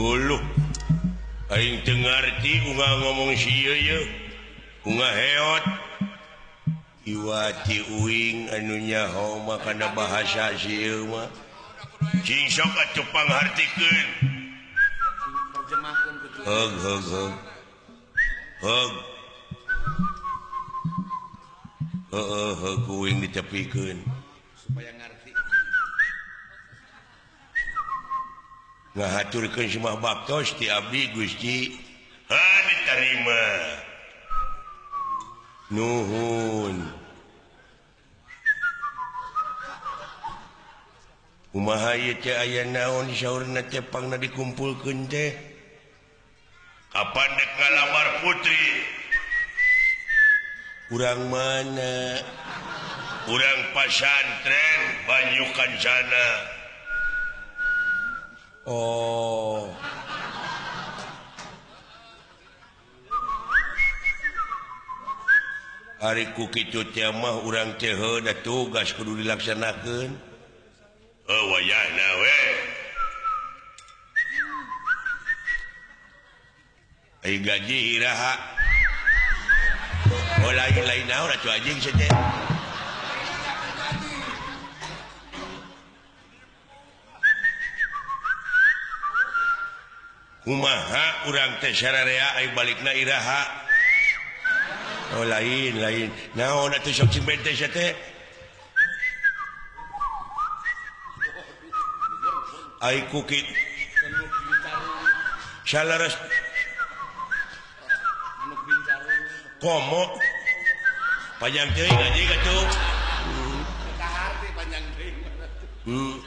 Uluh aing teu ngarti unga ngomong sieu ye unga heot iwati uing anu nyaho mah kana bahasa sieu mah cing sok atuh panghartikeun terjemahkeun ku heug heug heug heug heeh heug ku uing ditepikeun supaya ngarti ngahaturkeun semah baktos ti abdi Gusti ha diterima nuhun kumaha ieu teh aya naon saurna teh pangna dikumpulkeun teh kapan dek ngalamar putri urang mana urang pasantren Banyu Kancana. Oh ari ku kitu teh mah urang teh heuh da tugas kudu dilaksanakeun heuh wayahna we ai gaji iraha oh lain-lain naon atuh anjing sia teh kumaha urang teh sararea ai balikna iraha oh lain lain naon atuh sok cing bente sia teh ai ku kitu salaras komo panjang teuing anjing atuh kaharti panjang teuing.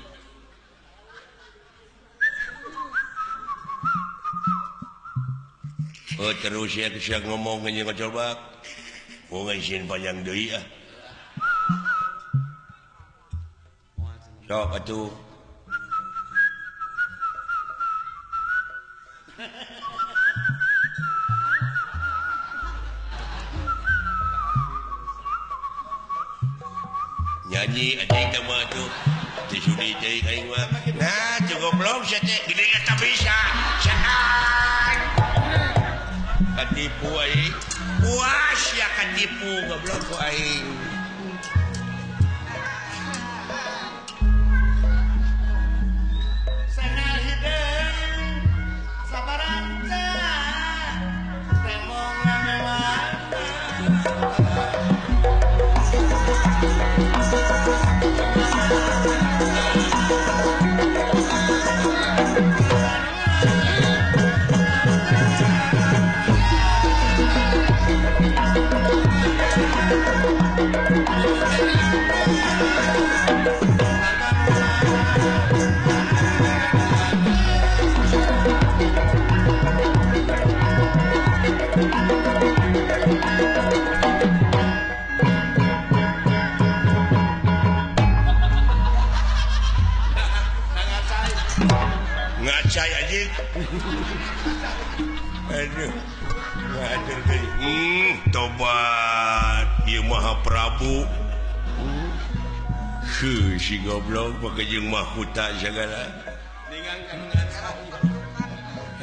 Oh terus ya siang ngomong anjing ngocobak oh ngaisin panjang deui ah sok atuh nyanyi anjing teh mah atuh teu sudi teuing aing mah nah teu goblok sia teh gede eta bisa sehat katipu aing puas ya katipu goblok ku aing sanal hideung sabaranca temong ngamewan. Ngacai anjing. Aduh. Ngatur deui. Tobat ieu Maha Prabu. Heuh si goblok pake jeung mahkota sagala.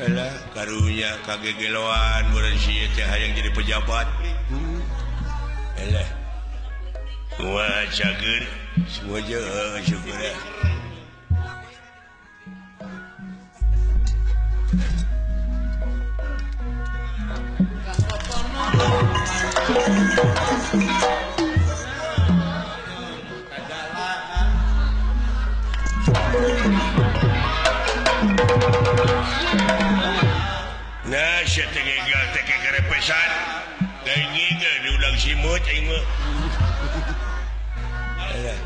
Alah karunya kagegeloan meureun si ieu teh hayang jadi pejabat. Alah. Wah cager semua je syukur. Nah, sia teh gegal teh kerepesan. Lain ge diulang simut aing mah. Alah.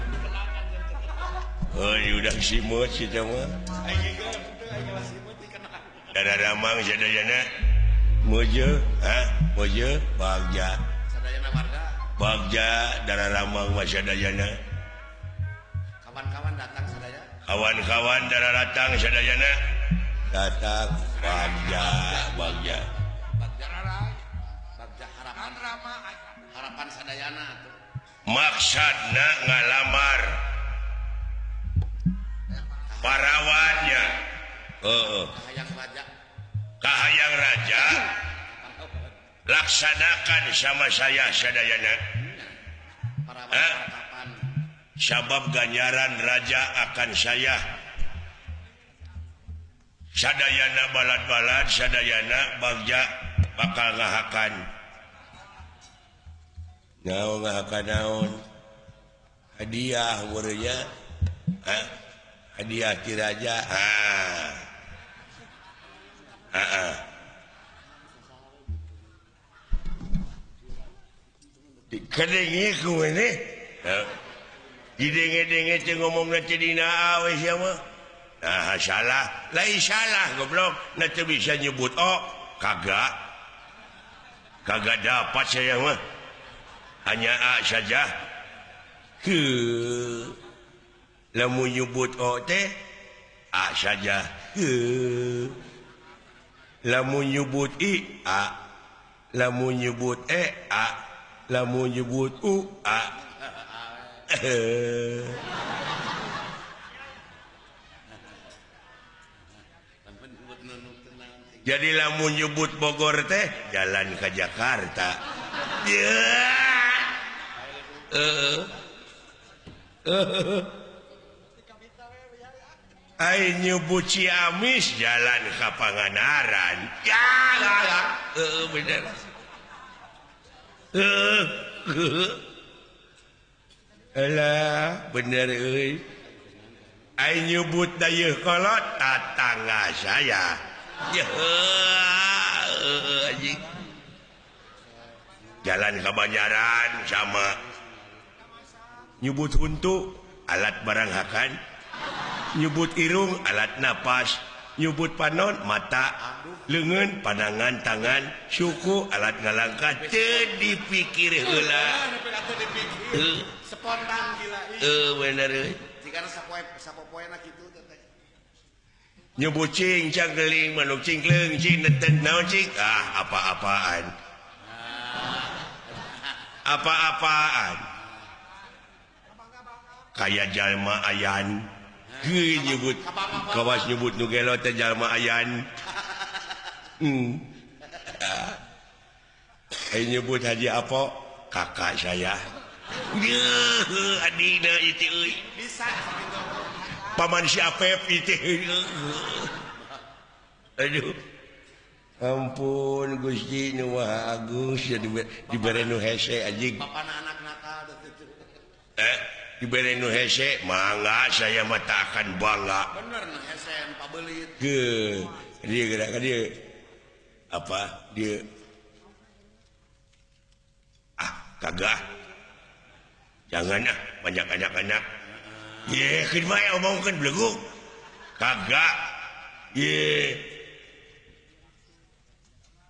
Oh, diulang simut si teh mah. Dada ramang sadayana. Mojo, ha? Mojo bagja. Sadayana warga. Bagja dara ramang mah sadayana. Kawan-kawan datang sadaya. Kawan-kawan dara datang sadayana. Datang bagja, bagja. Bagja bagja harapan rama, harapan sadayana atuh. Maksudna ngalamar parawannya. Heeh. Hayang raja. Kahayang raja laksanakan sama saya sadayana. Sabab ganjaran raja akan saya sadayana balad-balad sadayana bagja bakal ngahakan. Naon ngahakan naon? Hadiah meureunnya. Hadiah ti raja. Dikedengi ku ini. Didenge-denge teh ngomongna teh dina we sia mah. Nah salah, lain salah goblok, na teu bisa nyebut oh, kagak. Kagak dapat saya mah. Hanya A saja. Heuh. Lamun nyebut O teh A saja. Heuh. Lamun nyebut I A. Lamun nyebut E A. Lamun nyebut U A. Jadi lamun nyebut Bogor teh jalan ke Jakarta. Ai nyebut Ciamis jalan ke Pangandaran. Ya bener. Alah, bener euy. Ai nyebut Dayeuhkolot tatangga saya. Anjing. Jalan ke Banjaran sama. Nyebut huntu alat barang hakan. Nyebut irung alat napas. Nyebut panon mata, leungeun pandangan tangan, suku alat ngalangkah teu dipikir heula. Spontan gila. Bener euy. Jigana sapopoena kitu teh. Nyebut cing cangkeling manuk cingkleung cing neten naon cing? Ah, apa-apaan. Apa-apaan. Kaya jalma ayan. Heuh nyebut kawas nyebut nu gelo teh jalma ayan. Ai nyebut Haji Apo kakak saya. Yeuh adina itu euy. Bisa paman si Apep itu. Aduh. Ampun Gusti nu Maha Agung sia dibere nu hese anjing. Bapana anak nakal teh. Dibere nu hese mangga saya mah tak akan bangga. Bener nu hese pabelit. Heuh, dia gerak ka dieu. Apa dia? Ah, kagak. Jangan ah, banyak anak-anak. Ye, keun bae omongkeun beleguk. Kagak. Ye.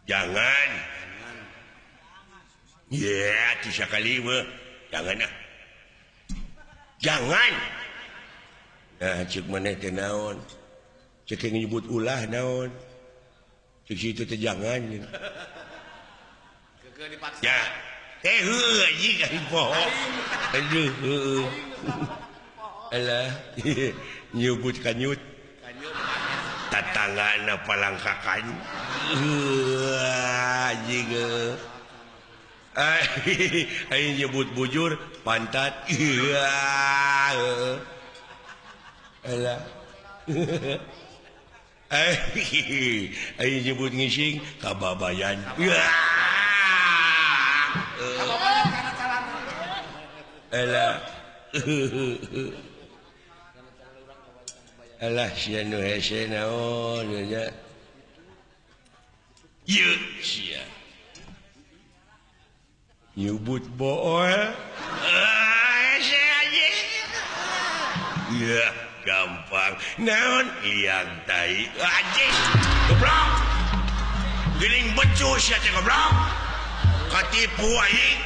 Jangan. Ye, atuh sakali mah. Jangan ah. Jangan. Nah, ceuk maneh teh naon? Ceuk nyebut ulah naon? Ceuk situ teh jangan. Keukeuh dipaksa. Ya. Eh heuh anjing aing poho. Aduh heuh. Alah, nyebut kanyut. Tatanggana palangkakan. Anjing. Aing nyebut bujur pantat. Alah. Aing nyebut ngising kababayan. Kababayan kana calana. Alah. Alah sia nu hese naon nya. Yeuh sia. Nyebut bool. Hese anjing. Ya gampang. Naon liang tai anjing. Goblok. Geuning becus sia teh goblok. Katipu anjing.